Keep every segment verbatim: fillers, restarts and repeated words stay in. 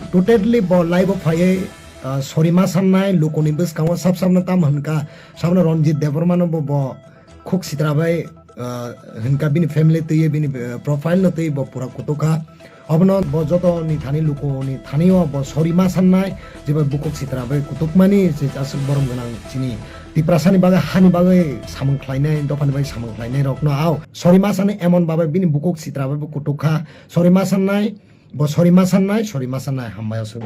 Totally bo live o phaiwi, ah, sorry ma sannai, lukuni bwskango sab sabno tamo hwnka, sabno Ranjit Debbarma no bo, bo khuk sitra bai, ah, hwnka bini family twiwi bini, ah, profile no twiwi bo pura kutuk kha. Obono bo joto ni thani luku ni thani o bo sorry ma sannai, jeba bukhuk sitra bai kutuk mani je aswk borom gwnang chini Tiprasa ni bagwi hani bagwi samung khlainai, dopha ni bagwi samung khlainai rok no au sorry ma sannai emon babai bini bukhuk sitra bai bo kutuk kha. Sorry ma sannai, bo sorry ma sannai, sorry ma sannai, hambai aswk.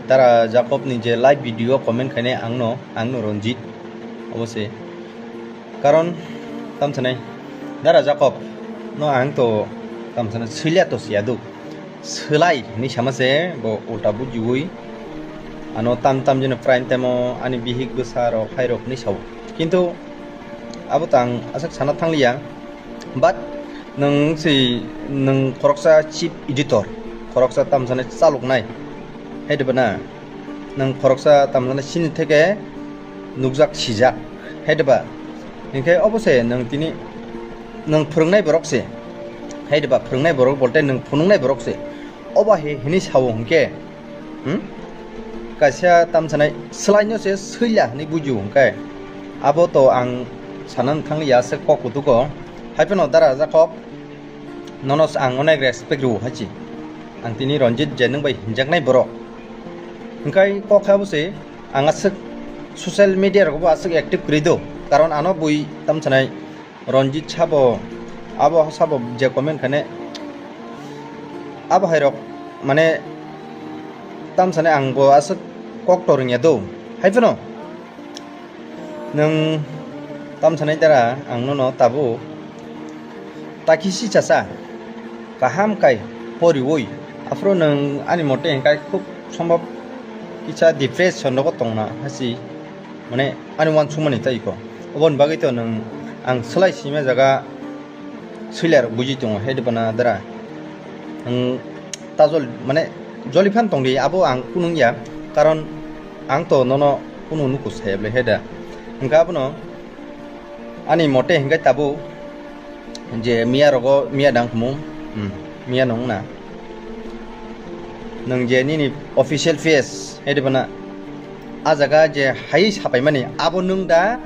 Dara Jacob ni je live video comment khainai ang no, ang no Ranjit, obo se. Karon, tam sanai, Dara Jacob no ang to, tam sanai, swilya to siya duk. Swlai hinwi sama se, bo ulta bujiwi. Ano tam tam jeno prime time o ani bihik bwsa rok hai rok hinwi sao. Kintu abo tang aswk sana thangliya. But nwng si, nwng khoroksa chief editor, khoroksa tamsani chaloknai, hai diba na? Nwng khoroksa tamsani sini theke nukjak, sijak, hai diba? Hinkhe obo se nwng tini nwng phwrwngnai borok se, hai diba? Phwrwngnai borok bolte nwng phunuknai borok se. Obo hai hinwi sao hinkhe, hmm? Kaisa tamsanai swlaino se swila hinwi bujio hinkhe. Abo to ang sanang thangliya se kok kutugo. Hai phano Dara Jacob, nono ang onek respect rwo hai chi. Ang tini Ranjit je nwng bai hinjaknai borok. Hinkhe kok hai abo se ang aswk social media rogo bo aswk active kwrwi do. Karon ano bui tamsanai Ranjit sabo, abo sabo je comment khaine, abo hai rok mane tamsani ang bo aswk kok torwngya do. Hai phano nwng tamsani dara ang nono tabuk takisi chasa kaham kai poriwi, aphuru nwng ani mote hwnkhe khub sombhob kisa depression rogo tongna hasi. Mane ani uansukmani tei iko. Oboni bagwi to nwng ang swlai sima jaga swilai rok buji tongo, hai diba na dara? Ang ta jol, mane joli phan tongdi, abo ang kunung ya, karon ang to nono kunu nuku saya bwle, hai da. Hwnkhe abono ani mote hwnkhe tabuk je miya rogo, miya dang khumu, hmm, miya nung na. Nwng je nini official face, hai diba na? A jaga je hai sapaimani, abo nwng da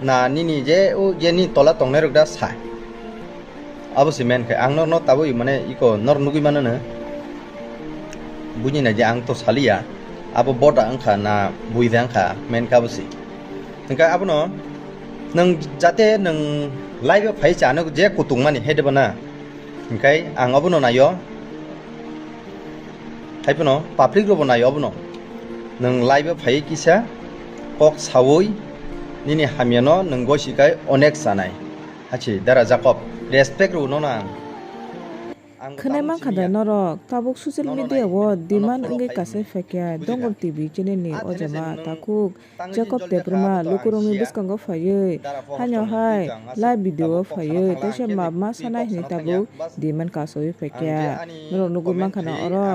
na nini je o je ni tola tongnai rok da sa? Abo se men khe ang norno tabui mane iko nor nugui mano no. Buji nai je ang to saliya, abo boda wngkha na buida wngkha, men khe abo se. Hwnkhe abono nwng jate nwng live o phai chano je kutung mani, hai diba na? Hwnkhe ang abono naio. Hai phano public rokbo naio abono. Nwng live o phai kisa kok saui nini hamyano nwng gosi kai onek sanai. Hachi Dara Jacob, respect rw nono ang. Ang khwnai mankha da norok, tabuk social media o demand wngwi kasai phaikha Dongor T V channel ni o jama takhuk Jacob Debbarma lukurokni bwskango phaiwi, haino hai live video o phaiwi, teisa map ma sanai hinwi tabuk demand kasui phaikha. Norok nugwi mankha na oro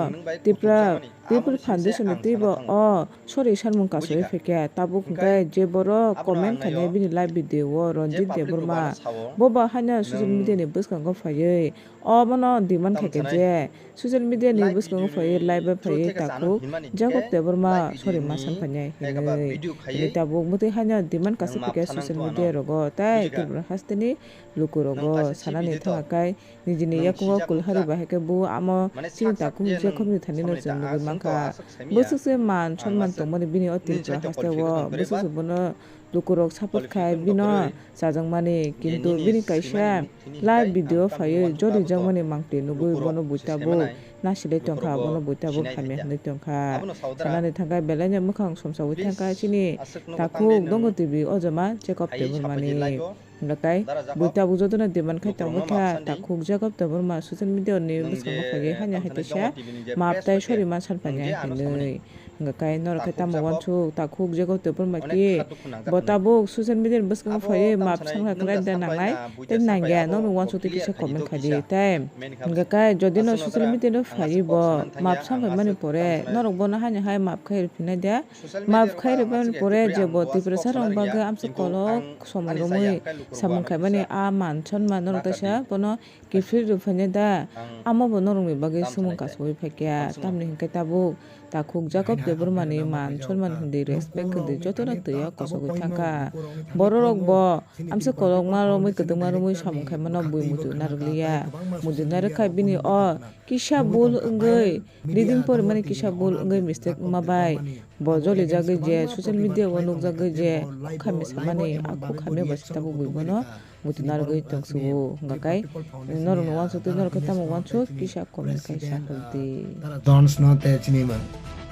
Tipra People Foundation ni twibo o sorry sanmung kasui phaikha. Tabuk hwnkhe je borok comment khainai bini live video o Ranjit Debbarma, bobo haino social media ni bwskango phaiwi obono demand khaikha je social media ni bwskango phaiwi live bai phaiwi takhuk Jacob Debbarma sorry ma san phainai hinwi. Hinwi tabuk mwtwi haino demand kasui phaikha social media rogo tei Tripura hasteni lukurogo sanani thangkha kai nijini yakungo kulhari bahai khe bo amo chini takhuk Jacob ni thani no chwng nugwi mankha. Bwswk se man sonman tongmani bini o Tripura hasteo, bwswk se bono lukurok support khai bino chajakmani, kintu bini kaisa live video phaiwi jorijakmani mangtwi nugwi bono buitabuk nasilai tongkha, bono buitabuk hamya hwnwi tongkha. Sanani thangkha belaino mwkhang somsaui thangkha chini takhuk Dongor T V o jama Jacob Debbarmani. Hwnkhe buitabuk jotono demand khai tongwi kha, takhuk Jacob Debbarma social media ni bwskango phaiwi hanya hai teisa map tai sorry ma san phainai hinwi. Hwnkhe kai norok khe tamo uansuk takhuk Jacob Debbarma khe bo tabuk social media ni bwskango phaiwi map sanglai khlai da nangnai tei nangya norok uansuk twi kisa comment khai di tei hwnkhe kai jodi no social media no phaiwi bo map sanglai mani pore norok bono haino hai map khai rwphinai da. Map khai rwbani pore je bo Tiprasa rok bagwi amsa kolok somoi romwi samung khaimani a man sonma norok teisa bono kiphil rwphainai da. Amo bo norokni bagwi swmwng kasugwi phaikha. Tamni hwnkhe tabuk takhuk Jacob Debbarmani man sonman hwndi respect hwndi jotono twio kosogwi thangkha. Bororok bo amsa kolokma romwi kwdwkma romwi samung khaimano bui muchungna rwliya. Muchungna rwkha bini o kisa bul wngwi, reading porimani kisa bul wngwi mistake wngma bai bo jolijagwi je social media o nukjagwi je khami samani a khuk hamya bai se tabuk bui bono muchungna rwgwi tongsugo. Hwnkha kai norokno uansuk tei norok khe tamo uansuk kisa comment kaisa hwldi. Tara Jones no te chini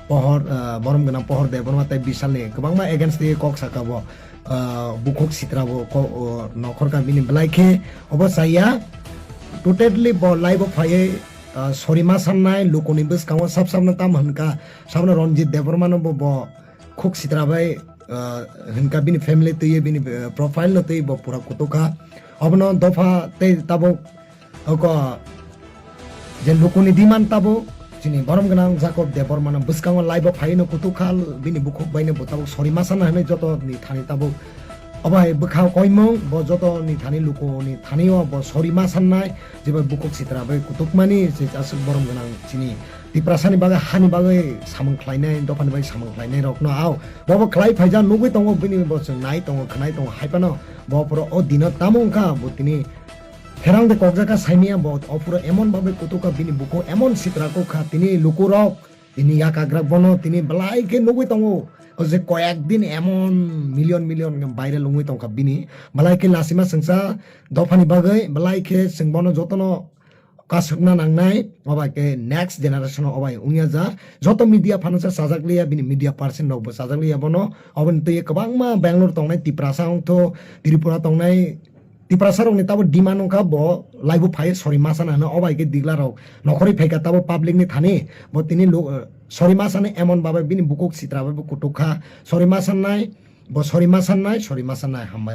pohor, ah, borom gwnang pohor de bono tei Bisal ni kwbangma against tei kok saka bo, ah, bukhuk sitra bo ko-, o, nokhor ka bini belai khe obo chaya totally bo live o phaiwi, ah, sorry ma sannai lukuni bwskango sab sabno tam hwnka sabno Ranjit Debbarma no bo, bo khuk sitra bai, ah, hwnka bini family twiwi bini, ah, profile no twiwi bo pura kutukha obono dopha tei tabuk Oko je lukuni demand tabuk chini borom gwnang Jacob Debbarmano bwskango live o phaiwi no kutuk kha bini bukhuk bai no bo tabuk sorry ma sana hinwi joto ni thani tabuk obo hai bwkha koimung bo joto ni thani luku ni thani o bo sorry ma sannai jeba bukhuk sitra bai kutuk mani je aswk borom gwnang chini Tiprasa ni bagwi hani bagwi samung khlainai dopha ni bagwi samung khlainai rok no ao bobo khlai phaija nugwi tongo bini bo chwng nai tongo khwnai tongo hai phano bo phoro o dino tamo wngkha bo tini Kherang de kokjaka saimia bo ophuro emon babe kutuka bini buko emon sitra kokha tini lukurok tini yakagrak bono tini belai khe nugwi tongo. O je koyak din emon million million viral wngwi tongkha bini belai khe lasima sengsa dophani bagwi belai khe chwng bono jotono kasukna nangnai obai khe next generation obai wngya ja joto media phano se sajak liya bini media person rok bo sajak liya bono oboni twi kwbangma Bangalore tongnai Tiprasa wngtho Tripura tongnai Tiprasa rokni tabo demand wngkha bo laibo phai sorry ma sana hwnwi obai khe digla rok nokhorwi phaikha tabo public ni thani bo tini lo-, sorry ma sana emon babai bini bukuk sitra bai bo kutuk kha sorry ma sannai bo sorry ma sannai sorry ma sannai hambai.